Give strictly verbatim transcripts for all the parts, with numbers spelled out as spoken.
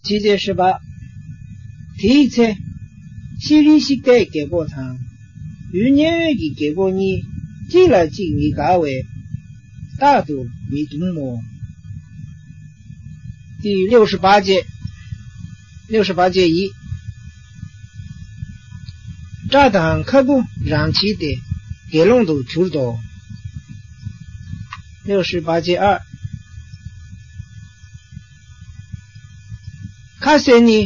ཕྱི་རྗེས་ཧྲི་པ། དེའི་ཚེ། ཤི་རི་ཤིག་ཏའི་རྒྱལ་པོ་དང་། ཡུལ་མཉན་ཡོད་ཀྱི་རྒྱལ་པོ་གཉིས་གཅིག་ལ་གཅིག་མི་དགའ་བས། རྟག་ཏུ་མི་གདུང་མོ།第六十八节，六十八节一。སྐྲ་དང་ཁ་སྤུ་རང་བྱིས་ཏེ་དགེ་སློང་དུ་གྱུར་ཏོ།六十八节二。ཁ་ཟས་ནི།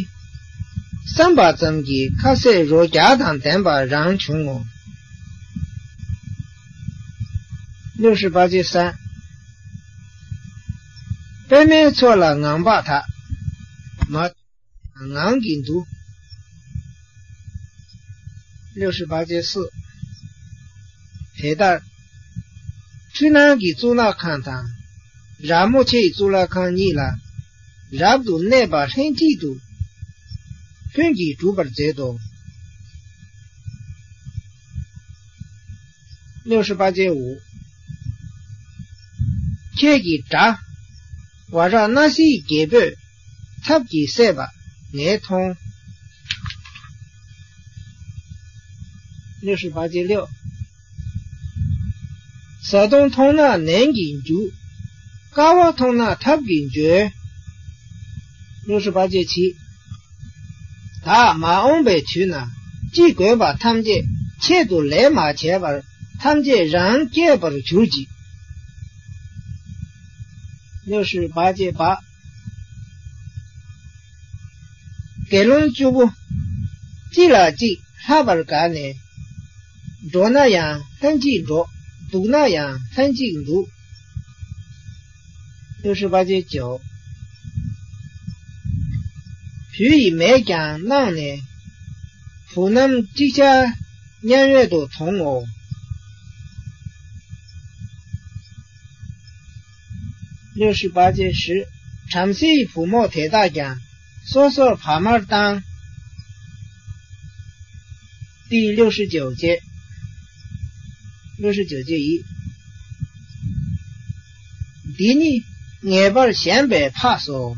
བསམ་པ་ཙམ་གྱིས་ཁ་ཟས་རོ་བརྒྱ་དང་ལྡན་པ་རང་བྱུང་ངོ་།六十八节三。པད་མའི་མཚོ་ལ་ངང་པ་དག་མ། ངང་གིས་འདུ།六十八节四。དེ་ལྟར། འཁྲུལ་སྣང་གི་གཙུག་ལག་ཁང་དང་། རབ་མོ་ཆེའི་གཙུག་ལག་ཁང་གཉིས་ལ། རབ་ཏུ་གནས་པ་ལྷན་ཅིག་ཏུ། ལྷུན་གྱིས་གྲུབ་པར་མཛད་དོ།六十八节五。ཁྱེད་ཀྱི་དགྲ། ཝ་ར་ཎ་སིའི་རྒྱལ་པོས་ཐབས་ཀྱིས་བསད་པ་ངས་མཐོང་།六十八节六。བཟའ་བཏུང་མཐོང་ན་ནན་གྱིས་འཇུ། དཀའ་བ་མཐོང་ན་ཐབས་ཀྱིས་འཇོལ།六十八节七。བདག་མ་འོངས་པའི་དུས་ན་ཅི་དགོས་པ་ཐམས་ཅད་ཆེད་དུ་ལས་མ་བྱས་པར་ཐམས་ཅད་རང་སྐྱེས་པར་གྱུར་ཅིག།六十八节八。དགེ་སློང་བཅུ་པོ། གཅིག་ལ་གཅིག་ལྷག་པར་དགའ་ནས། འགྲོ་ན་ཡང་ལྷན་ཅིག་འགྲོ། འདུག་ན་ཡང་ལྷན་ཅིག་འདུག། 六十八节九。བུ་ཡི་མས་ཀྱང་གནང་ནས། བུ་རྣམས་ཅིག་ཅར་མཉན་ཡོད་དུ་དོང་ངོ་། 六十八节十。བྲམ་ཟེའི་བུ་མོ་དེ་དག་ཀྱང་སོ་སོར་བག་མར་བཏང་། 第六十九节。六十九节一。འདི་ནི་ངེས་པར་ཞན་པས་འཕགས་སོ།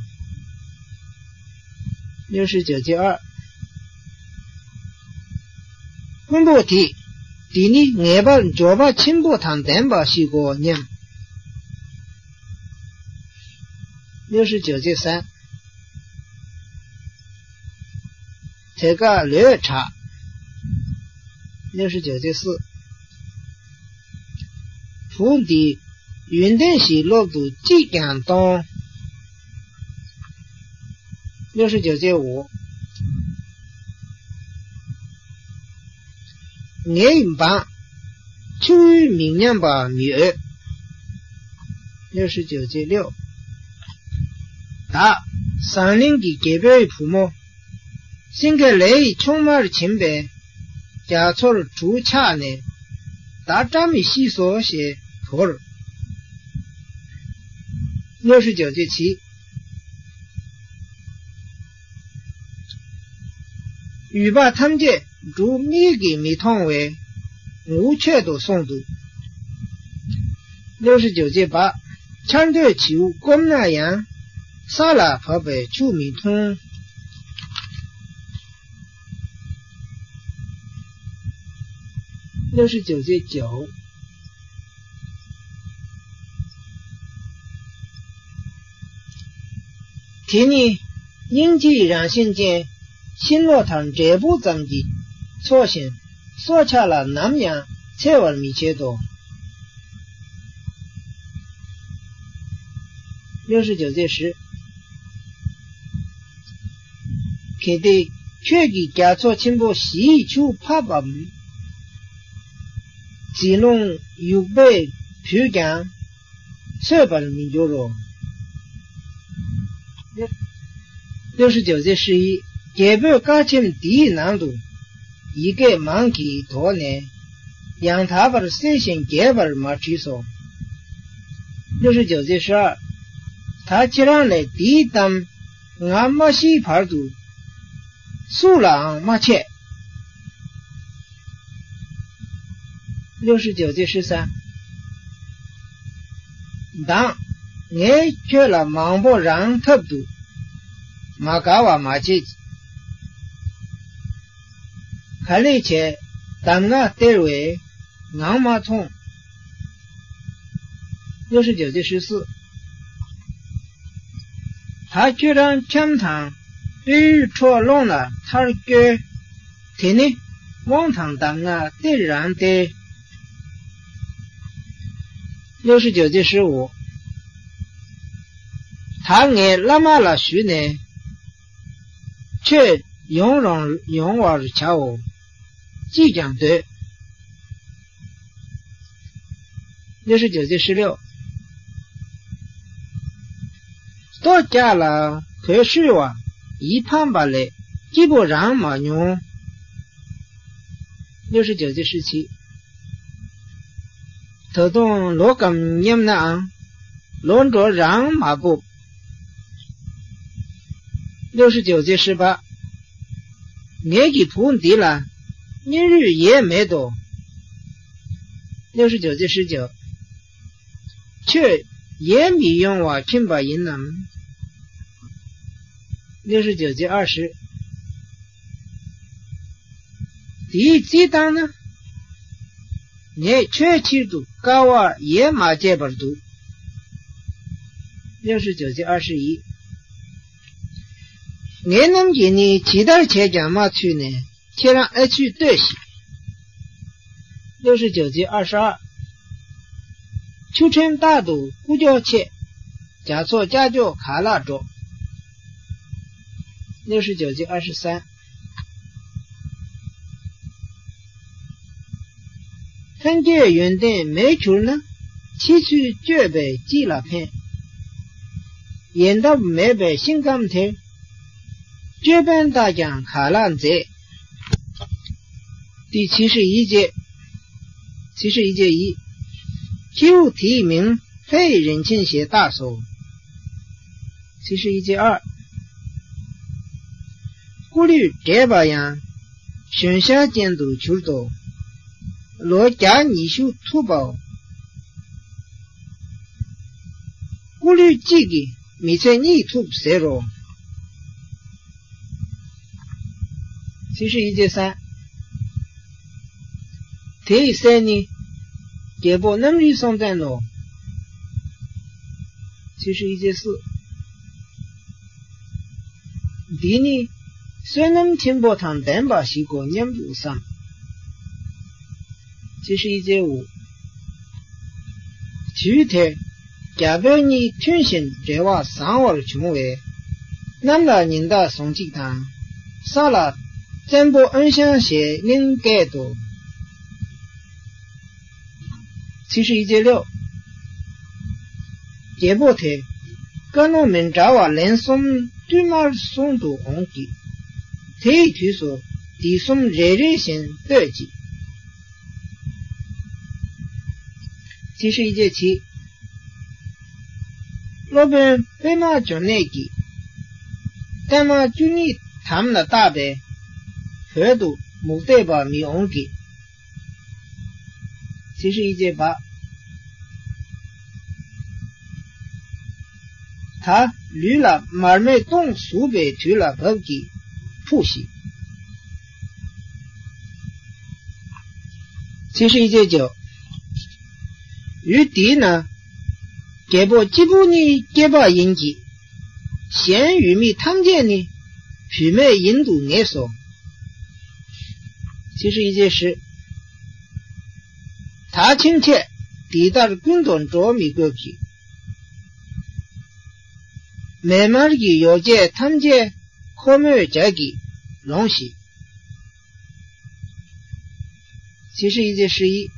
六十九节二。ཀུན་པོ་དེས། འདི་ནི་ངེས་པར་འབྱོར་པ་ཆེན་པོ་དང་ལྡན་པ་ཞིག་གོ་སྙམ། 六十九节三。དེ་སྐབས་ལོས་གྲགས། 六十九节四。བུ་འདིས་ཡོན་ཏན་ཞིག་སློབ་ཏུ་ཅིས་ཀྱང་གཏོང་། 六十九节五。ངའི་འབངས་ཆུ་བོའི་མིག་ཉམས་པ་མི་འོས། 六十九节六。བདག་ཟངས་གླིང་གི་རྒྱལ་པོའི་བུ་མོ། སེང་གེ་ལའི་ཆུང་མར་བྱིན་པས། རྒྱ་མཚོར་གྲུ་ཆགས་ནས། བདག་བཀྲ་མི་ཤིས་སོ་ཞེས་བོར། 六十九节七。ཡུལ་པ་ཐམས་ཅད་འབྲུ་མིག་གིས་མི་མཐོང་བས། ངུ་ཆོད་དུ་སོང་འདུག། 六十九节八。ཆར་འདོད་བྱིའུ་སྐོམ་ན་ཡང་། ས་ལ་བབས་པས་ཆུ་མི་འཐུང་། 六十九节九。དེ་ནི་སྙིང་རྗེའི་རང་བཞིན་ཅན། ཤིང་ལོ་དང་འབྲས་བུ་ཙམ་གྱིས་འཚོ་ཞིང་། སྲོག་ཆགས་ལ་ནམ་ཡང་འཚེ་བར་མི་བྱེད་དོ། 六十九节十。 གལ་ཏེ་ཁྱོད་ཀྱིས་རྒྱ་མཚོ་ཆེན་པོ་བཞིའི་ཆུ་ཕབ་བམ། རྫི་ལོང་ཡུག་པས་བུས་ཀྱང་ཚོས་པར་མི་འགྱུར་རོ། 六十九节十一。རྒྱལ་པོས་བཀའ་ཆེམས་འདིའི་ནང་དུ། ཡི་གེ་མང་གིས་དོགས་ནས། ཡང་དག་པར་གསལ་ཞིང་རྒྱས་པར་མ་བྲིས་སོ། 六十九节十二。ད་ཁྱེད་རང་ལས་འདིའི་གཏམ་ང་མ་ཤིའི་བར་དུ། སུ་ལའང་མ་འཆད། 六十九节十三。མདང་ངས་ཁྱོད་ལ་མང་པོ་རང་ཐབས་སུ། མ་དགའ་བ་མ་བྱེད། ག་ལེ་བྱས། གདམས་ངག་སྟེར་བས་ངང་མ་མཐོང་། སློབ་ཕྲུག་རྒྱལ་རྩེ་ཧྲི་སི། ད་ཁྱོད་རང་འཁྱམས་དང་། སྤོས་ཡུལ་ཁྲོད་ཀློང་ལ་མཐར་སྐྱོལ། དེ་ནི་དབང་དང་གདམས་ངག་སྟེར་རང་སྟེ། སློབ་ཕྲུག་རྒྱལ་རྩེ་ཧྲི་འོ། ད་ངས་བླ་མ་ལ་ཞུས་ནས། ཁྱོད་ཡོང་རང་ཡོང་བར་བྱའོ། ཅིས་ཀྱང་འདོད། སློབ་ཕྲུག་རྒྱལ་རྩེ་ཧྲི་ལོ། ལྟོ་སྐྱག་ལ་གོས་ཧྲུལ་བ། ཡིད་ཕམ་པ་ལས་སྐྱིད་པོ་རང་མ་མྱོང་། སློབ་ཕྲུག་རྒྱལ་རྩེ་ཧྲི་ཆི། ད་དུང་ལོ་གམ་སྙམ་ནའང་། ལོ་འགྲོ་རང་མ་སྤོབས། སློབ་ཕྲུག་རྒྱལ་རྩེ་ཧྲི་པ། ངེད་ཀྱི་བུ་འདི་ལ་སྙིང་རུས་ཡས་མེད་དོ། སློབ་ཕྲུག་རྒྱལ་རྩེ་ཧྲི་རྒྱལ། ཁྱོད་ཡས་མི་ཡོང་བ་མཁྱེན་པ་ཡིན་ནམ། སློབ་ཕྲུག་རྒྱལ་རྩེ་ཨ་ཧྲི། དེའི་རྩིས་བཏང་ན། ངས་ཁྱོད་ཕྱིར་དུ་དཀའ་བ་ཡས་མ་བྱས་པར་འདུག་སློབ་ཕྲུག་རྒྱལ་རྩེ་ཨ་ཧྲི་ཡིས། ངའི་རྣམ་འགྱེད་ནི་ཇི་ལྟར་བྱས་ཀྱང་མ་ཚུད་ནས་ཁྱེད་རང་ཨ་ཚུད་ལྟོས་ཤིག་སློབ་ཕྲུག་རྒྱལ་རྩེ་ཨ་ཧྲ། ཆུ་ཕྲན་རྟག་ཏུ་རྐུ་ཀྱོག་ཆེ། རྒྱ་མཚོ་ཀྱག་ཀྱོག་ག་ལ་འགྲོ། སློབ་ཕྲུག་རྒྱལ་རྩེ་ཨ་ཧྲི་སན། ལྷན་སྐྱེས་ཡོན་ཏན་མེད་གྱུར་ན། ཕྱི་ཚུལ་བཅོས་པས་ཅི་ལ་ཕན། ཡལ་འདབ་མེད་པའི་ཤིང་སྐམ་དེ། ཅོད་པན་བཏགས་ཀྱང་ག་ལ་མཛེས། འདི་ཚིག་ཧྲི་ཡིས་བརྗེད། ཚིག་ཧྲི་ཡིས་བརྗེད་ཡིས། ཁྱེའུ་དེའི་མིང་ལྷའི་རིན་ཆེན་ཞེས་བཏགས་སོ། ཚིག་ཧྲི་ཡིས་བརྗེད་ཨ། སྐུ་ལུས་བགྲད་པ་ཡང་། གཞོན་ཤ་ཅན་དུ་གྱུར་ཏོ། ལོ་བརྒྱ་ཉི་ཤུ་ཐུབ་པའོ། སྐུ་ལུས་གཅིག་གིས་མི་ཚེ་གཉིས་ཐུབ་ཟེར་རོ། ཚིག་ཧྲི་ཡིས་བརྗེད་སན། དེ་ཡི་སྲས་ནི། རྒྱལ་པོ་གནམ་རི་སྲོང་བཙན་ནོ། ཚིག་ཧྲི་ཡིས་བརྗེད་སི། འདི་ནི་བསོད་ནམས་ཆེན་པོ་དང་ལྡན་པ་ཞིག་གོ་སྙམ་དུ་བསམ། ཚིག་ཧྲི་ཡིས་བརྗེད་འོ། དུས་དེར་རྒྱ་བོད་གཉིས་མཐུན་ཞིང་འབྲེལ་བ་བཟང་བར་བྱུང་བས། གནམ་ལ་ཉི་ཟླ་ཟུང་གཅིག་དང་། ས་ལ་བཙན་པོ་ཨོན་ཤང་ཞེས་མིང་བཀལ་ཏོ། ཚིག་ཧྲི་ཡིས་བརྗེད་ལེའོ། རྒྱལ་པོ་དེ་བཀའ་ལུང་མི་འདྲ་བ་ལན་གསུམ་བསྟུད་མར་གསུང་དུ་འོང་གི། དེ་ཡི་དུས་སུ་འདི་གསུམ་རེ་རེ་བཞིན་ལྟོས་ཅིག་ཚིག་ཧྲི་ཡིས་བརྗེད་ཚིག་སློབ་དཔོན་པདྨ་འབྱུང་གནས་ཀྱིས། བརྟན་མ་བཅུ་གཉིས་དམ་ལ་བཏགས་པས། བོད་དུ་མུ་སྟེགས་པ་མི་འོང་གི། ཚིག་ཧྲི་ཡིས་བརྗེད་བ། ད་ལུས་ལ་མར་མེ་སྟོང་ཟུག་པའི་དུས་ལ་བབ་ཀྱིས་འཁྲུགས་ཤིག་ཚིག་ཧྲི་ཡིས་བརྗེད་བ། ཡུལ་འདིའི་ནང་རྒྱལ་པོ་གཅིག་པུ་ནི་སྐྱེས་པ་ཡིན་གྱི། གཞན་ཡུལ་མི་ཐམས་ཅད་ནི་བུད་མེད་ཡིན་དུ་ངེས་སོ། ཚིག་ཧྲི་ཡིས་བརྗེད་ཧྲི། ད་ཕྱིན་ཆད་འདི་ལྟར་ཀུན་ཏུ་འགྲོ་མི་དགོས་ཀྱི། མེ་དམར་གྱི་ཡོ་བྱད་ཐམས་ཅད་ཁོ་མོས་ཇ་གིས་ལོངས་ཤིག་ཚིག་ཧྲི་ཡིས་བརྗེད་ཧྲི་ཡིས།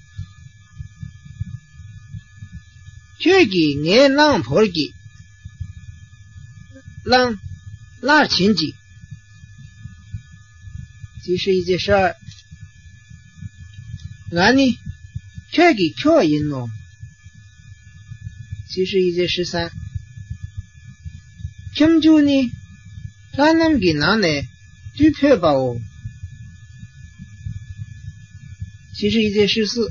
ཁྱོད་ཀྱིས་ངའི་གླང་བོར་གྱིས། གླང་། གླང་བྱིན་ཅིག་ཚིག་ཧྲི་ཡིས་བརྗེད་ཧྲ། ང་ནི་ཁྱོད་ཀྱི་ཁྱོ་ཡིན་ནོ། ཚིག་ཧྲི་ཡིས་བརྗེད་ཧྲི་སན། ཁྱུ་མཆུ་ནི་ལྷ་རྣམས་ཀྱི་ནང་ནས་བཏུས་ཕོད་པའོ། ཚིག་ཧྲི་ཡིས་བརྗེད་ཧྲི་སི།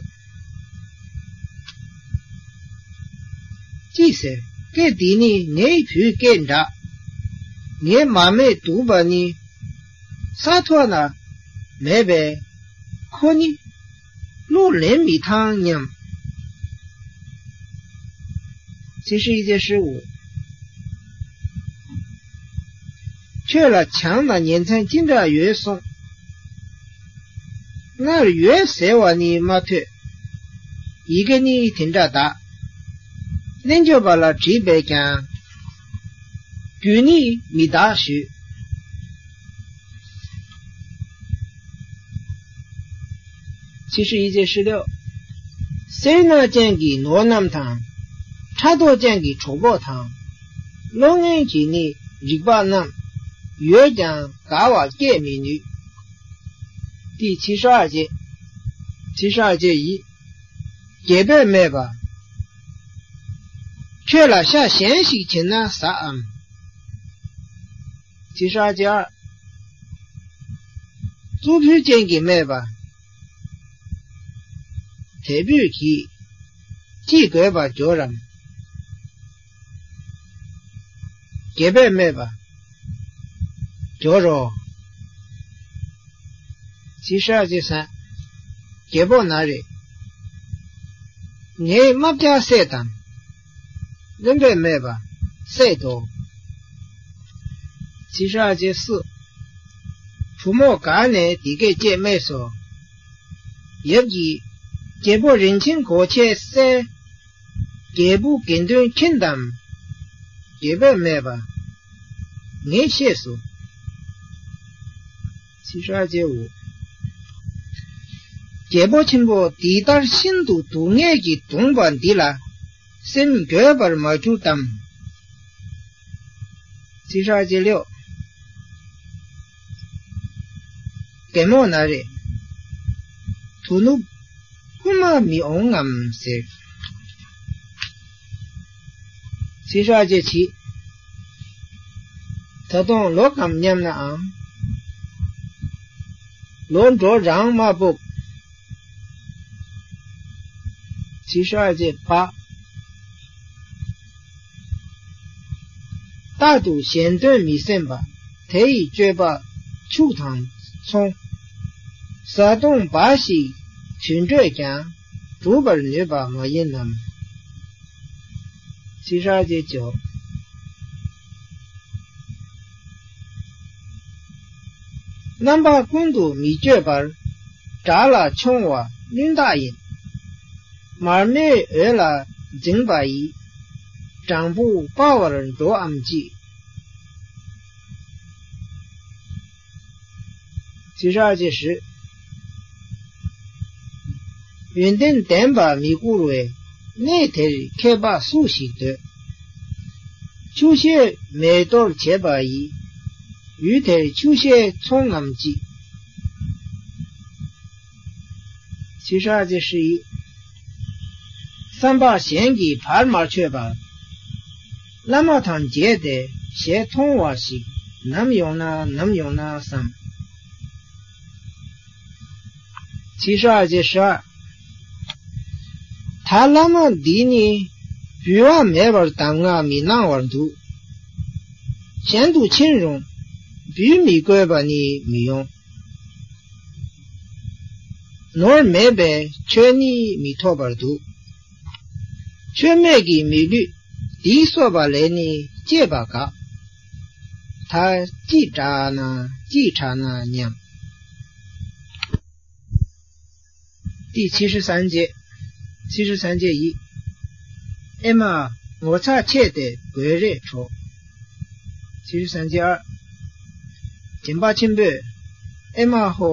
ཅི་ཟེར། སྐད་འདི་ནི་ངའི་བུའི་སྐད་འདྲ། ངའི་མ་སྨད་འདུག་པ་ནི། ས་ཐོག་ན་མེད་པས། ཁོ་ནི་བློ་ལེན་མི་ཐང་སྙམ། ཚིག་ཧྲིལ་ཡིག་ཚད་ཧྲིལ་པོ། ཁྱོད་ལ་བྱམས་དང་ཉིན་མཚན་ཅི་འདྲ་ཡོད་གསུངས། སྔར་ཡོད་ཟེར་བ་ནི་མ་ཐོས། ཡི་གེ་ནི་དེ་འདྲ་གདའ། ལན་འཇོག་པ་ལ་བྲིས་པས་ཀྱང་། རྒྱུད་ནི་མི་གདའ་ཞུས། ཚིག་ཧྲིལ་ཡིག་ཚད་ཧྲིལ་པོ། སེར་སྣ་ཅན་གྱི་ནོར་རྣམས་དང་། ཕྲག་དོག་ཅན་གྱི་གྲོགས་པོ་དང་། བློ་ངན་གྱི་ནི་རིགས་པ་རྣམས། ཡོད་ཀྱང་དགའ་བ་སྐྱེད་མི་ནུས། ཏི་ཚིག་ཧྲིལ་ཅན། ཚིག་ཧྲིལ་ཅན་ཡི། རྒྱལ་པོས་སྨྲས་པ། ཁྱོད་ལ་ཤ་གཞན་ཞིག་བྱིན་ན་ཟ་འམ། ཚིག་ཧྲིལ་ཅན། གཙུག་ཕུད་ཅན་གྱིས་སྨྲས་པ། དེ་ཕུད་ཀྱིས་ཅི་དགོས་པར་འགྱུར་རམ། རྒྱལ་པོས་སྨྲས་པ། འགྱུར་རོ། ཚིག་ཧྲིལ་ཅན་ས། རྒྱལ་པོ་ན་རེ། ངའི་རྨ་བྱ་བསད་དམ། བློན་པོས་སྨྲས་པ། བསད་དོ། ཚིག་ཧྲིལ་ཅན་སུ། བུ་མོ་ག་ནས་འདི་སྐད་ཅེས་སྨྲས་སོ། ཡབ་ཀྱིས། རྒྱལ་པོ་རིན་ཆེན་གོ་ཆས་གསེར། རྒྱལ་བུ་དགེ་འདུན་མཁྱེན་དམ། རྒྱལ་པོས་སྨྲས་པ། ངས་ཤེས་སོ། ཚིག་ཧྲིལ་ཅན་འུ། རྒྱལ་པོ་ཆེན་པོ་འདི་ལྟར་ཤིན་ཏུ་སྡུག་བསྔལ་གྱིས་གདུངས་པ་འདི་ལ་སེམས་འགྱོད་པར་མ་གྱུར་ཏམ། ཚིག་ཧྲིལ་ཅན་ལེའུ། རྒན་མོ་ན་རེ། དོ་ནུབ་རྐུན་མ་མི་འོང་ངམ་ཟེར། ཚིག་ཧྲིལ་ཅན་བྱི། ད་དུང་ལོག་གམ་སྙམ་ནའང་། ལོག་འགྲོ་རང་མ་སྤོབས། ཚིག་ཧྲིལ་ཅན་བ། རྟག་ཏུ་གཞན་དོན་མི་སེམས་པ། དེ་ཡི་སྤྱོད་པ་ཕྱུགས་དང་མཚུངས། བཟའ་བཏུང་འབའ་ཞིག་དུད་འགྲོས་ཀྱང་། སྒྲུབ་པར་ནུས་པ་མ་ཡིན་ནམ། ཚིག་ཧྲིལ་ཅན་བྱོ། རྣམ་པ་ཀུན་ཏུ་མི་སྤྱོད་པར། དགྲ་ལ་མཆོང་བ་བླུན་རྟགས་ཡིན། མར་མེའི་འོད་ལ་འཛིངས་པ་ཡིས། སྦྲང་བུ་སྤར་བར་འགྲོ་འམ་ཅི། ཚིག་ཧྲིལ་ཅན་ཧྲི། ཡོན་ཏན་ལྡན་པ་མི་བཀུར་བས། གནས་དེར་མཁས་པ་སུ་ཞིག་འདོད། ཆུ་ཤེལ་མེ་གཏོར་བྱེད་པ་ཡིས། ཡུལ་དེར་ཆུ་ཤེལ་ཚོང་ངམ་ཅི། ཚིག་ཧྲིལ་ཅན་ཧྲི་ཡི། བསམ་པ་གཞན་གྱིས་བར་མ་ཆོད་པར། བླ་མ་དང་མཇལ་ཏེ་ཞལ་མཐོང་བ་ཞིག་ནམ་ཡོང་ན་ནམ་ཡོང་ན་བསམ། ཚིག་ཧྲིལ་ཅན་ཧྲ། ད་བླ་མ་འདི་ནི་འབུལ་བ་མེད་པར་གདམས་ངག་མི་གནང་བར་འདུག་གཞན་དུ་ཕྱིན་རུང་འབུལ་མི་དགོས་པ་ནི་མི་ཡོང་། ནོར་མེད་པས་ཆོས་ནི་མི་ཐོབ་པར་འདུག་ཆོས་མེད་ཀྱི་མི་ལུས་འདི་གསོག་པ་ལས་ནི་སྐྱེས་པ་དགག་ད་ཅི་དྲག་ན་ཅི་དྲག་ན་སྙམ། ཏི་ཚིག་ཧྲི་སན་ཅན། ཚིག་ཧྲི་སན་ཅན་ཡི། ཨེ་མ། ངོ་ཚ་ཆེ་སྟེ་དགོད་རེ་བྲོ། ཚིག་ཧྲི་སན་ཅན་ཨ། སྦྱིན་པ་ཆེན་པོས། ཨེ་མ་ཧོ།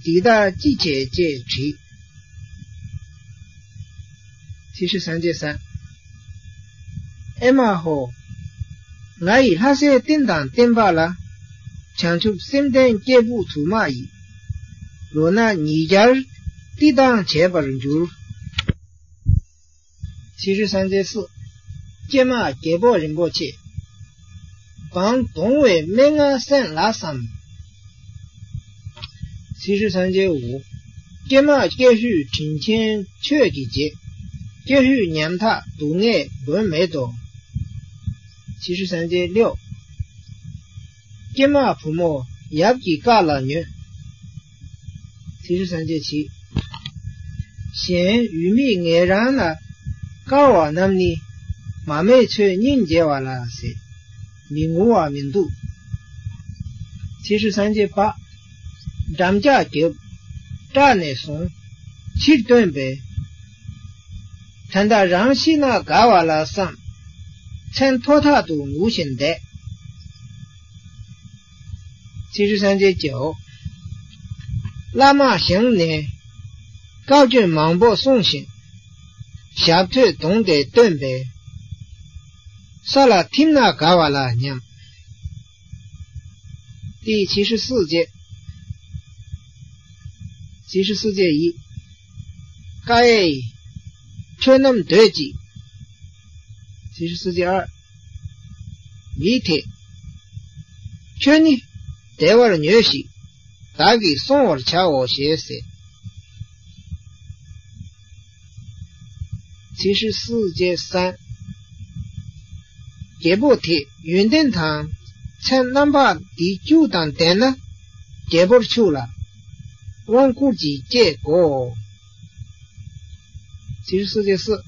འདི་ལྟར་ཅི་བྱེད་ཅེས་དྲིས། ཚིག་ཧྲི་སན་ཅན་ས། ཨེ་མ་ཧོ། ང་ཡི་ལྷ་སའི་རྟེན་དང་བརྟེན་པ་ལ། བྱང་ཆུབ་སེམས་ལྡན་སྐྱེས་བུ་དུ་མ་ཡིས། ལོ་ན་ཉིས་བརྒྱར་བསྟི་སྟང་བྱས་པར་འགྱུར། ཚིག་ཧྲི་སན་ཅན་སུ། ཀྱེ་མ་རྒྱལ་པོ་རིན་པོ་ཆེ། འབངས་གདུང་བའི་སྨྲེ་སྔགས་གསན་ལགས་སམ། ཚིག་ཧྲི་སན་ཅན་འུ། ཀྱེ་མ་ཀྱེ་ཧུད་དྲིན་ཆེན་ཆོས་ཀྱི་རྗེ། ཀྱེ་ཧུད་ཉམ་ཐག་སྡུག་བསྔལ་མགོན་མེད་དོ། ཚིག་ཧྲི་སན་ཅན་ལེའུ། ཀྱེ་མ་བུ་མོ་ཡབ་ཀྱི་བཀའ་ལ་ཉོན། ཚེས་བཅུ་སངས་རྒྱས་ཀྱིས། གཞན་ཡུལ་མིས་ངེད་རང་ལ་དཀའ་བ་རྣམས་ནི། མ་སྨད་ཚོས་སྙིང་རྗེ་བ་ལ་ཟེར། མི་ངུ་བ་མི་འདུག། ཚེས་བཅུ་སངས་རྒྱས་པ། འགྲམ་ལྕག་རྒྱབ། སྐྲག་ནས་སོང་། ཕྱིར་བཏོན་པས། ད་ལྟ་རང་ཤི་ན་དགའ་བ་ལ་བསམ། མཚན་ཐོག་ཐག་ཏུ་ངུ་བཞིན་བསྡད། ཚེས་བཅུ་སངས་རྒྱས་ཀྱིས། བླ་མ་བཞེངས་ནས་བཀའ་བཀྱོན་མང་པོ་གསུངས་ཤིང་། ཞབས་ཐོད་བརྡུངས་ཏེ་བཏོན་པས། ས་ལ་ཐིམ་ན་དགའ་བ་ལ་སྙམ། དེའི་ཚེས་བཅུ་སོ་གཅིག། ཚེས་བཅུ་སོ་གཅིག་ཡི། ཀ་ཡེ། ཁྱོད་རྣམས་སྡོད་ཅིག། ཚེས་བཅུ་སོ་གཅིག་ཨ། མི་དེས། ཁྱོད་ནི་བདེ་བར་ཉོལ་ཞིག། བདག་གིས་སྲུང་བར་བྱའོ་ཞེས་ཟེར། ཚེས་བཅུ་སོ་གཅིག་གསུམ། རྒྱལ་པོ་དེས་ཡོན་ཏན་དང་མཚན་རྣམ་པ་འདི་བཅུ་དང་ལྡན་ན། རྒྱལ་པོར་ཆུག་ལ། དབང་བསྐུར་གྱིས་བསྐྱེད་དགོ། ཚེས་བཅུ་སོ་གཅིག་གསུམ།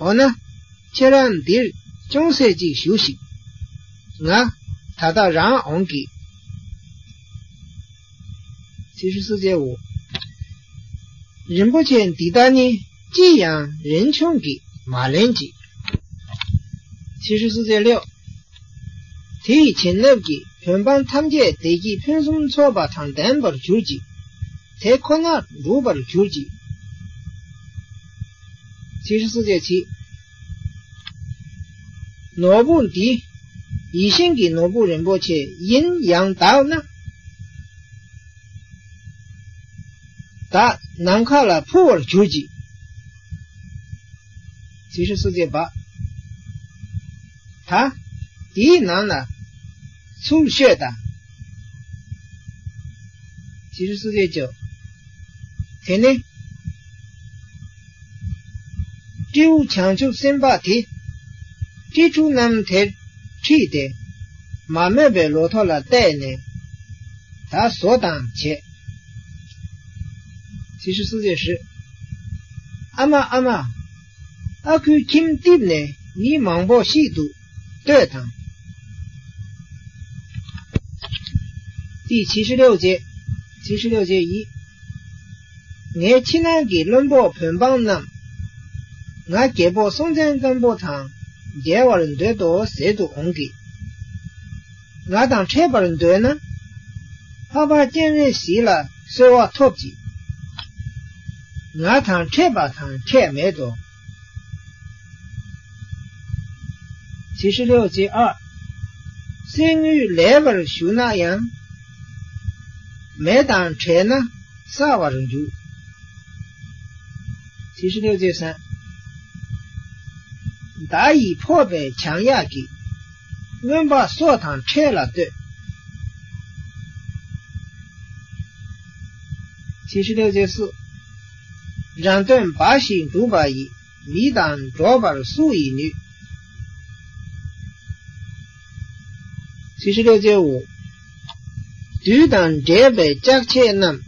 འོ་ན། ཁྱེད་རང་འདིར་ཅུང་ཟད་ཅིག་བཞུགས་ཤིག། ང་ད་ལྟ་རང་འོང་གི། ཚེས་བཅུ་སོ་གཅིག་དགུ། རིན་པོ་ཆེ་འདི་དག་ནི་ཅི་ཡང་རིན་ཆུང་གིས་མ་ལེན་ཅིག། ཚེས་བཅུ་སོ་གཅིག་བརྒྱད། དེ་ཡི་བྱིན་རླབས་ཀྱིས་བོད་འབངས་ཐམས་ཅད་བདེ་སྐྱིད་ཕུན་སུམ་ཚོགས་པ་དང་ལྡན་པར་གྱུར་ཅིག། དེ་ཁོ་ནར་འགྲུབ་པར་གྱུར་ཅིག། ཚེས་བཅུ་སོ་གཅིག་གཉིས། ནོར་བུ་འདི་ཡིད་བཞིན་གྱི་ནོར་བུ་རིན་པོ་ཆེ་ཡིན་ཡང་དག་ན། བདག་ནམ་མཁའ་ལ་འཕུར་བར་གྱུར་ཅིག། ཚེས་བཅུ་སོ་གཅིག་པ། ད་དེའི་ནང་ན་ཚུར་ཤོད་དང་། ཚེས་བཅུ་སོ་གཅིག་བཅུ། དེ་ནས་སྤྲེའུ་བྱང་ཆུབ་སེམས་དཔའ་དེ་སྤྲེལ་ཕྲུག་རྣམས་དེར་ཁྲིད་དེ། མ་རྨོས་པའི་ལོ་ཐོག་ལ་བལྟས་ནས། ད་བཟོ་དང་བྱས། ཚེས་བཅུ་སོ་གཅིག་བཞི། ཨ་མ་ཨ་མ། ཨ་ཁུའི་ཁྱིམ་རྟིབ་ནས་མི་མང་པོ་ཤི་འདུག། ལྟོས་དང་། དེའི་ཚེས་བཅུ་གཅིག་བཅུ་གཅིག་ཡི། ངའི་ཕྱི་ནང་གི་བློན་པོ་བོད་འབངས་རྣམས། ང་རྒྱལ་པོ་སྲོང་བཙན་སྒམ་པོ་དང་མཇལ་བར་འདོད་དོ་ཟེར་དུ་འོང་གི། ང་དང་འཕྲད་པར་འདོད་ན། འཕགས་པ་སྤྱན་རས་གཟིགས་ལ་གསོལ་བ་ཐོབ་ཅིག། ང་དང་འཕྲད་པ་དང་ཁྱད་མེད་དོ། ཚེས་བཅུ་གཅིག་བཅུ་གཅིག་ཨ། གསེར་དངུལ་ལེགས་པར་ཞུ་ན་ཡང་། མེ་དང་བྲལ་ན་སྲ་བར་འགྱུར། ཚེས་བཅུ་གཅིག་བཅུ་གསུམ། མདའ་ཡིས་ཕོག་པའི་བྱང་གཡག་གིས། རྔོན་པ་སྲོག་དང་ཕྲལ་ལ་ལྟོས། ཚེས་བཅུ་གཅིག་བཅུ་གསུམ། རང་དོན་འབའ་ཞིག་འགྲུབ་པ་ཡི། མི་དང་འགྲོགས་པར་སུ་ཡིས་ནུས། ཚེས་བཅུ་གཅིག་བཅུ་དགུ། བདུད་དང་འདྲེས་པའི་ལྕགས་ཆས་རྣམས།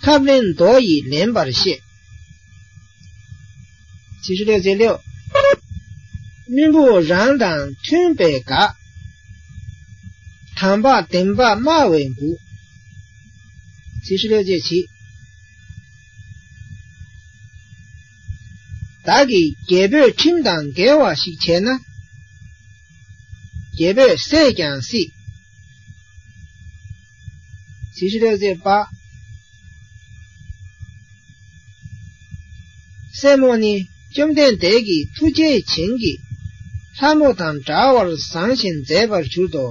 ཁབ་ལེན་རྡོ་ཡིས་ལེན་པར་ཤེས། ཚེས་བཅུ་གཅིག་བཅུ་དགུ། རྣོན་པོ་རང་དང་མཐུན་པའི་ག། དམ་པ་བདེན་པ་སྨྲ་བའི་མགུ། ཚེས་བཅུ་གཅིག་བཅུ་གཉིས། བདག་གིས་རྒྱལ་པོའི་ཁྲིམས་དང་འགལ་བ་ཞིག་བྱས་ན། རྒྱལ་པོས་བསད་ཀྱང་སྲིད། ཚེས་བཅུ་གཅིག་བཅུ་པ། སྲས་མོ་ནི་བཅོམ་ལྡན་འདས་ཀྱི་ཐུགས་རྗེའི་བྱིན་གྱིས་ལྷ་མོ་དང་འདྲ་བར་བཟང་ཞིང་མཛེས་པར་གྱུར་ཏོ།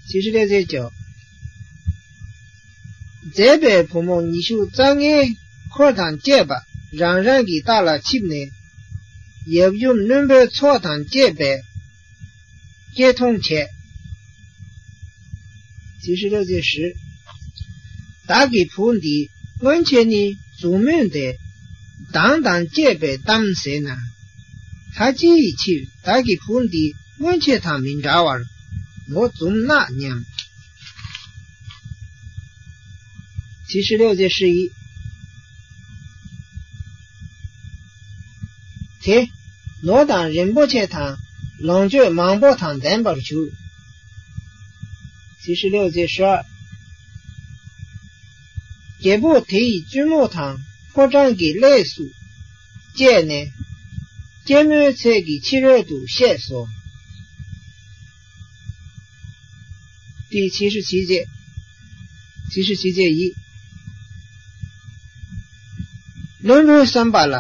ཚེས་བཅུ་གཅིག་བཅུ་གཉིས། མཛེས་པའི་བུ་མོ་ཉི་ཤུ་རྩ་ལྔའི་འཁོར་དང་བཅས་པ་རང་རང་གི་རྟ་ལ་ཆིབས་ནས། ཡབ་ཡུམ་རྣོན་པོའི་ཚོགས་དང་བཅས་པས་སྐྱེལ་ཐོངས་བྱས། ཚེས་བཅུ་གཅིག་བཅུ་བཞི། བདག་གི་བུ་འདི་སྔོན་ཆད་ནི་མཛུབ་མོས་ཏེ་མདངས་དང་བཅས་པའི་གཏམ་ཟེར་ན། ད་ཅིའི་ཕྱིར་བདག་གི་བུ་འདི་སྔོན་ཆད་དང་མི་འདྲ་བར་ངོ་འཛུམ་ན་སྙམ། 七十六节释义。 དེ་ནོར་དང་རིན་པོ་ཆེ་དང་ལོངས་སྤྱོད་མང་པོ་དང་ལྡན་པར་གྱུར། 七十六节十二。 རྒྱལ་པོ་དེ་ཡི་བཙུན་མོ་དང་ཕོ་བྲང་གི་ལས་སུ་བཅས་ནས་སྐྱེད་མོས་ཚལ་གྱི་ཕྱི་རོལ་དུ་གཤེགས་སོ། དེའི་ཕྱི་ཧྲི་ཕྱི་རྗེས། ཕྱི་ཧྲི་ཕྱི་རྗེས་ཡིས། བློན་པོའི་བསམ་པ་ལ།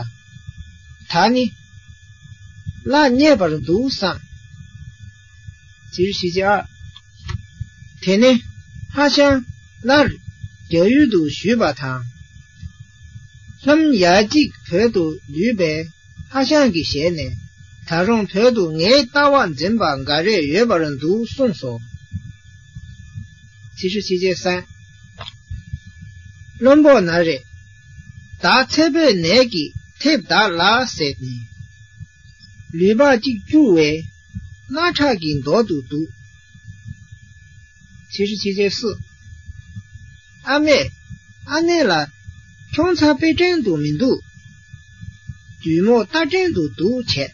ད་ནི་སླར་རྙེད་པར་འདུག་བསམ། ཕྱི་ཧྲི་ཕྱི་རྗེས་ཨ། དེ་ནས་ཧ་ཤང་སླར་རྒྱ་ཡུལ་དུ་བཞུད་པ་དང་། ལྷམ་ཡ་གཅིག་བོད་དུ་ལུས་པའི་ཧ་ཤང་གི་ཞལ་ནས། ད་རུང་བོད་དུ་ངའི་ལྟ་བ་འཛིན་པ་འགའ་རེ་ཡོད་པར་འདུག་གསུངས་སོ། ཚིག་ཧྲི་ཕྱི་རྗེས་གསན། བློན་པོ་ན་རེ། བདག་ཚེ་འཕོས་ནད་ཀྱིས་ཐེབས་གདའ་ལགས་ཟེར་ནས། ལུས་འཕགས་གཅིག་བཅུ་བའི་རྣག་ཁྲག་གི་མདོག་ཏུ་འདུག། ཚིག་ཧྲི་ཕྱི་རྗེས་སུ། ཨ་མས། ཨ་ནེ་ལ། ཁྱོང་ཚ་དཔེ་བྲན་དུ་མི་འདུག། བདུད་མོ་རྟ་བྲན་དུ་འདུག་བྱས།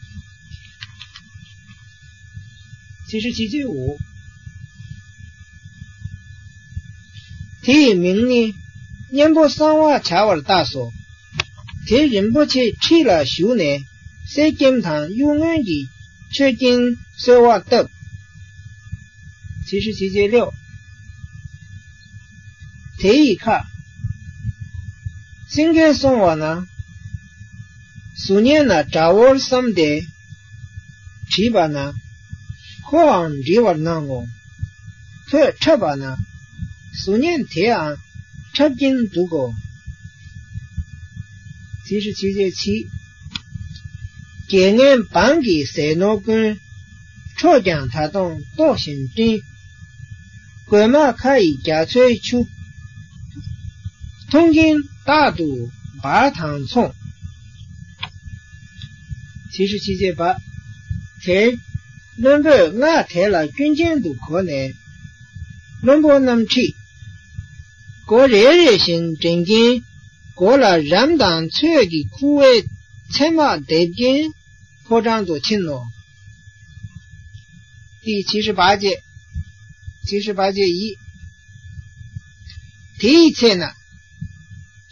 ཚིག་ཧྲི་ཕྱི་རྗེས་འོ། དེ་ཡི་མིང་ནི་གཉན་པོ་གསང་བ་བྱ་བར་བཏགས་སོ། དེ་རིན་པོ་ཆེའི་ཁྲི་ལ་བཞུགས་ནས་གསེར་སྐྱེམས་དང་གཡུ་སྔོན་གྱི་མཆོད་སྦྱིན་གསོལ་བ་བཏབ། ཚིག་ཧྲི་ཕྱི་རྗེས་ལེའོ། དེ་ཡི་ཁ། སེང་གེ་སོང་བ་ན། གཟུགས་བརྙན་ན་དགྲ་བོར་བསམ་སྟེ་བྲིས་པ་ན། ཁོའང་འབྲི་བར་སྣང་ངོ་། ཁོས་འཁྲབ་པ་ན། གཟུགས་བརྙན་དེའང་འཁྲབ་ཀྱིན་འདུག་གོ། ཚིག་ཧྲི་ཕྱི་རྗེས་ཕྱི། རྒྱལ་ངན་འབངས་ཀྱི་ཟས་ནོར་ཀུན། འཕྲོག་ཀྱང་ད་དུང་ལྟོགས་བཞིན་སྤྲིན། རྒོད་མ་ཁ་ཡི་རྒྱ་མཚོའི་ཆུ། མཐོང་གིན་རྟག་ཏུ་འབར་དང་མཚུངས། ཚིག་ཧྲི་ཕྱི་རྗེས་འབར། དེར་བློན་པོས་སྔགས་དེ་ལ་སྐྱོན་ཅན་དུ་གོ་ནས། བློན་པོ་རྣམས་ཁྲིད། སྒོ་རེ་རེ་བཞིན་འགྲིམ་གིན། སྒོ་ལ་རམ་དང་ཚོས་ཀྱི་ཁུ་བའི་ཚེར་མ་འདེབས་ཀྱིན་ཕོ་བྲང་དུ་ཕྱིན་ནོ། དེའི་ཕྱི་ཧྲི་ཕྱི་རྗེས། ཕྱི་ཧྲི་ཕྱི་རྗེས་ཡིས། དེའི་ཚེ་ན།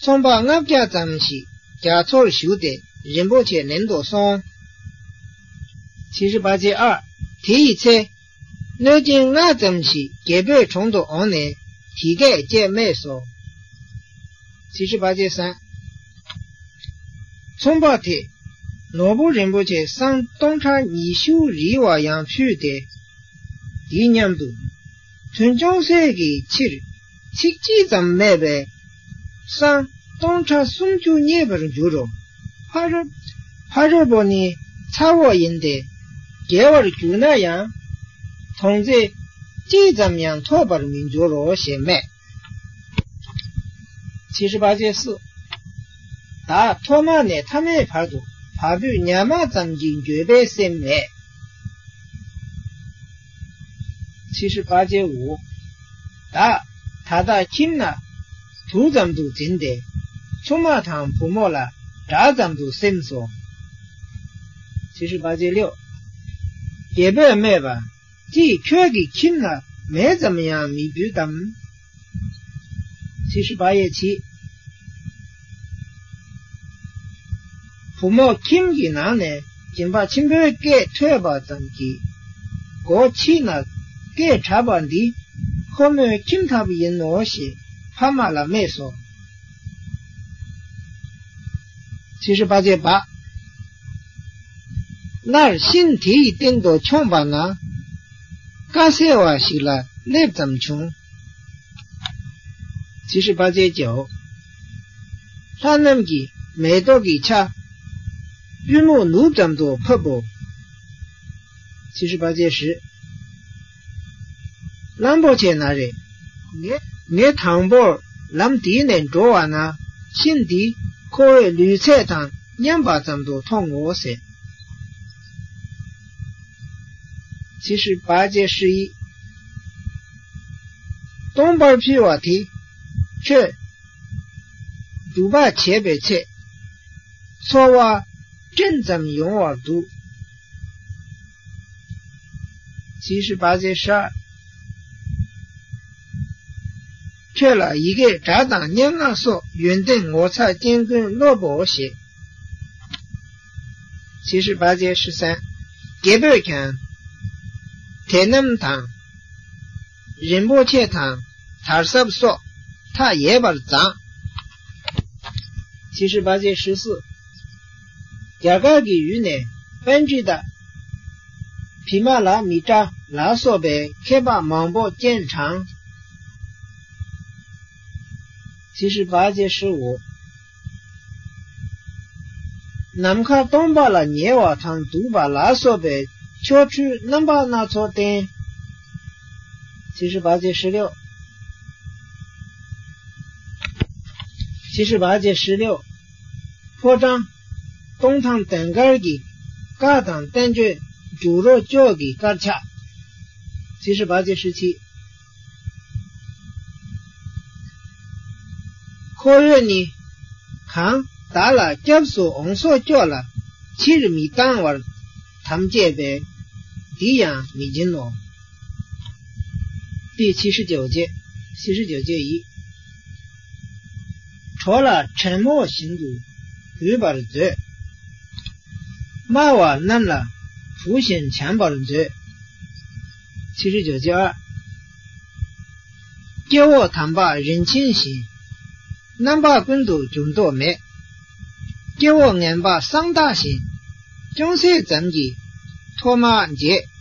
ཚོང་པ་ལྔ་བརྒྱ་ཙམ་ཞིག་རྒྱ་མཚོར་ཞུགས་ཏེ་རིན་པོ་ཆེ་ལེན་དུ་སོང་། ཕྱི་ཧྲི་ཕྱི་རྗེས་ཨ། དེའི་ཚེ། གནོད་སྦྱིན་ལྔ་ཙམ་ཞིག་རྒྱལ་པོའི་དྲུང་དུ་འོངས་ནས་དེ་སྐད་ཅེས་སྨྲས་སོ། ཚིག་ཧྲི་ཕྱི་རྗེས་གསན། ཚོང་པ་དེས་ནོར་བུ་རིན་པོ་ཆེ་སྲང་སྟོང་ཕྲག་ཉི་ཤུ་རིལ་བ་ཡང་ཕུལ་ཏེ། འདི་སྙམ་དུ། དོན་ཅུང་ཟད་ཀྱི་ཕྱིར་ཚིག་གཅིག་ཙམ་སྨྲས་པས། སྲང་སྟོང་ཕྲག་སུམ་ཅུ་རྙེད་པར་འགྱུར་རོ། ཕ་རོལ་ཕ་རོལ་པོ་ནི་ཚ་བོ་ཡིན་ཏེ། བརྒྱལ་བར་གྱུར་ན་ཡང་། དོང་ཙེ་གཅིག་ཙམ་ཡང་ཐོབ་པར་མི་འགྱུར་རོ་ཞེས་སྨྲས། ཚིག་ཧྲི་ཕྱི་རྗེས་སུ། བདག་ཐོག་མ་ནས་ཐ་མའི་བར་དུ་བ་སྤུའི་ཉག་མ་ཙམ་གྱིས་འགྱོད་པའི་སེམས་མེད། ཚིག་ཧྲི་ཕྱི་རྗེས་འོ། བདག་ད་ལྟ་ཁྱིམ་ན་དུག་ཙམ་དུ་འཛིན་ཏེ། ཆུང་མ་དང་བུ་མོ་ལ་དགྲ་ཙམ་དུ་སེམས་སོ། ཚིག་ཧྲི་ཕྱི་རྗེས་ལེའོ། རྒྱལ་པོས་སྨྲས་པ། ཅིས་ཁྱོད་ཀྱི་ཁྱིམ་ན་མེ་ཙམ་ཡང་མི་འབུད་དམ། ཚིག་ཧྲི་ཕྱི་རྗེས་ཕྱི། བུ་མོ་ཁྱིམ་གྱི་ནང་ནས་སྦྱིན་པ་ཆེན་པོའི་སྐད་ཐོས་པ་ཙམ་གྱིས། སྒོ་ཕྱི་ན་སྐད་གྲགས་པ་འདི་ཁོ་མོའི་ཁྱིམ་ཐབ་ཡིན་ནོ་ཞེས་ཕ་མ་ལ་སྨྲས་སོ། ཚིག་ཧྲི་ཕྱི་རྗེས་བ། སླར་ཤིང་དེ་ཡི་སྟེང་དུ་མཆོངས་པ་ན། དཀའ་སེལ་བ་ཞིག་ལ་སླེབས་ཙམ་བྱུང་། ཚིག་ཧྲི་ཕྱི་རྗེས་ཀྱིའོ། ལྷ་རྣམས་ཀྱིས་མེ་ཏོག་གི་ཆར། པུས་མོ་ནུབ་ཙམ་དུ་ཕབ་བོ། ཚིག་ཧྲི་ཕྱི་རྗེས་ཧྲི། གླང་པོ་ཆེ་ན་རེ། ངས་ངས་དང་པོར་ལམ་དེའི་ནས་འགྲོ་བ་ན་ཤིང་འདི་ཁོ་བོའི་ལུས་ཚད་དང་མཉམ་པ་ཙམ་དུ་མཐོང་ངོ་ཟེར། ཚེས་བཞི་པ་ཚེས་བཞི་ཡི། སྟོང་པར་ཕུལ་བ་དེ། ཁྱོད། སྒྲུབ་པ་བྱས་པའི་ཚེ། ཚོར་བ་སྤྲིན་ཙམ་ཡོང་བར་འདུག་ཚེས་བཞི་པ་ཚེས་བཞི། ཁྱོད་ལ་ཡི་གེ་སྒྲ་དང་སྙན་ངག་སོགས་ཡོན་ཏན་ངོ་མཚར་ཅན་ཀུན་སློབ་བོ་ཞེས། ཚེས་བཞི་པ་ཚེས་བཞི་སན། རྒྱལ་པོས་ཀྱང་། དེ་རྣམས་དང་། རིན་པོ་ཆེ་དང་དར་ཟབ་སོགས་མཐའ་ཡས་པར་བརྫངས། ཚེས་བཞི་པ་ཚེས་བཞི་སུ། རྒྱ་གར་གྱི་ཡུལ་ནས་པཎྜི་ཏ། བི་མ་ལ་མི་ཏྲ་ལ་སོགས་པའི་མཁས་པ་མང་པོ་སྤྱན་དྲངས། ཚེས་བཞི་པ་ཚེས་བཞི་འོ། ནམ་མཁའ་སྟོང་པ་ལ་ཉེ་བ་དང་སྡུག་པ་ལ་སོགས་པའི་ཆོ་འཕྲུལ་རྣམ་པ་སྣ་ཚོགས་བསྟན། ཚེས་བཞི་པ་ཚེས་བཞི་ལེའོ། ཚེས་བཞི་པ་ཚེས་བཞི་ལེའོ། ཕོ་བྲང་། སྟོང་ཐང་དོན་དཀར་གྱི་བཀའ་དང་བསྟན་བཅོས་འཇུག་རོ་ཅོག་གི་དཀར་ཆག་ཚེས་བཞི་པ་ཚེས་བཞི་ཚེས། ཁོ་བོས་ནི། གང་བདག་ལ་སྐྱབས་སུ་འོང་སོགས་སྐྱོ་ལ་ཕྱིར་མི་བཏང་བར་དམ་བཅས་པས། འདི་ཡང་མི་སྦྱིན་ནོ། དེ་ཕྱི་ཧྲི་ཇོ་རྗེ། ཕྱི་ཧྲི་ཇོ་རྗེ་ཡིས། གྲོགས་ལ་བྲན་མོ་བཞིན་དུ་གུས་པར་མཛོད། སྨྲ་བ་རྣམས་ལ་བུ་བཞིན་བྱམས་པར་མཛོད། ཕྱི་ཧྲི་ཇོ་རྗེ་ཨ། སྐྱེ་བོ་དམ་པ་རིན་ཆེན་བཞིན། རྣམ་པ་ཀུན་ཏུ་འགྱུར་ལྡོག་མེད། སྐྱེ་བོ་ངན་པ་གསང་བདག་བཞིན། ཅུང་ཟད་ཙམ་གྱིས་ཐོག་མར་འབྱེད།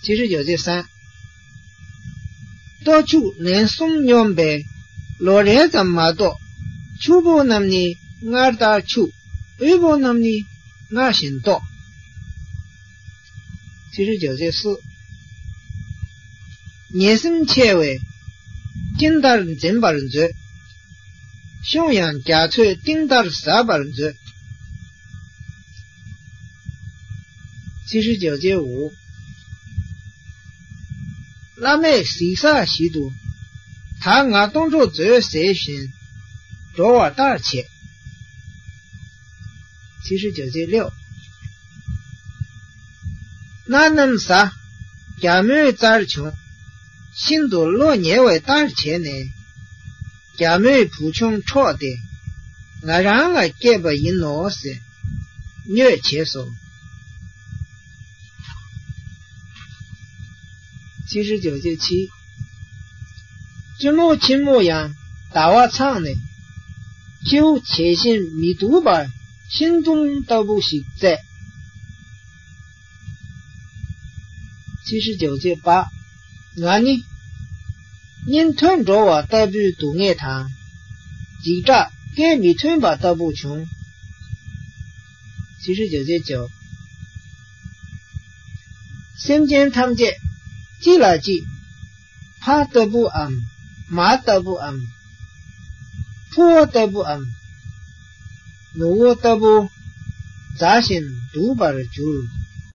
ཕྱི་ཧྲི་ཇོ་རྗེ་སན། ལྟོ་ཕྱུགས་ལན་གསུམ་སྙོམས་པས་ལོ་རེ་ཙམ་མ་གཏོགས། ཕྱུག་པོ་རྣམས་ནི་སྔར་ལྟར་ཕྱུག་དབུལ་པོ་རྣམས་ནི་སྔར་བཞིན་ལྟོགས། ཚེས་བཞི་ཇོ་རྗེ་སུ། ཉེ་སེམས་ཆེ་བས་སྤྲིན་ལྟར་འཛིན་པར་མཛོད། ཤོང་ཡང་རྒྱ་མཚོའི་གཏིང་ལྟར་ཟ་བར་མཛོད། ཚེས་བཞི་ཇོ་རྗེའོ། བླ་མས་གཟིགས་ས་ཞིག་ཏུ། ད་ང་སྟོང་གྲོགས་མཛོད་ཟེར་བཞིན། འགྲོ་བ་ལྟར་བྱེད། ཚེས་བཞི་ཇོ་རྗེ་ལེའོ། སྣ་ནམ་ཟ། རྒྱ་མོའི་རྩར་བྱུང་། ཤིན་ཏུ་བློ་ཉེ་བའི་ལྟར་བྱས་ནས། རྒྱ་མོའི་བུ་ཆུང་འཕྲོག་སྟེ། ང་རང་ལ་སྐྱེས་པ་ཡིན་ནོ་ཟེར། བསྙོད་བྱས་སོ། ཕྱི་ཧྲི་ཇོ་རྗེ་ཕྱི། བཙུན་མོ་ཆེན་མོ་ཡང་ཟླ་བ་ཚང་ནས། ཁྱེའུ་བྱད་བཞིན་མི་སྡུག་པ་ཤིང་དུམ་ལྟ་བུ་ཞིག་བཙས། ཕྱི་ཧྲི་ཇོ་རྗེ་པ། ང་ནི། གཉེན་ཐོས་འགྲོ་བ་ལྟ་བུའི་སྡུག་བསྔལ་དང་། འཇིགས་སྐྲག་སྐད་མི་ཐོན་པ་ལྟ་བུ་བྱུང་། ཕྱི་ཧྲི་ཇོ་རྗེ་ཇོ། སེམས་ཅན་ཐམས་ཅད་གཅིག་ལ་གཅིག་ཕ་ལྟ་བུའམ། མ་ལྟ་བུའམ། ཕུ་བོ་ལྟ་བུའམ། ནུ་བོ་ལྟ་བུ། མཛའ་ཞིང་སྡུག་པར་གྱུར།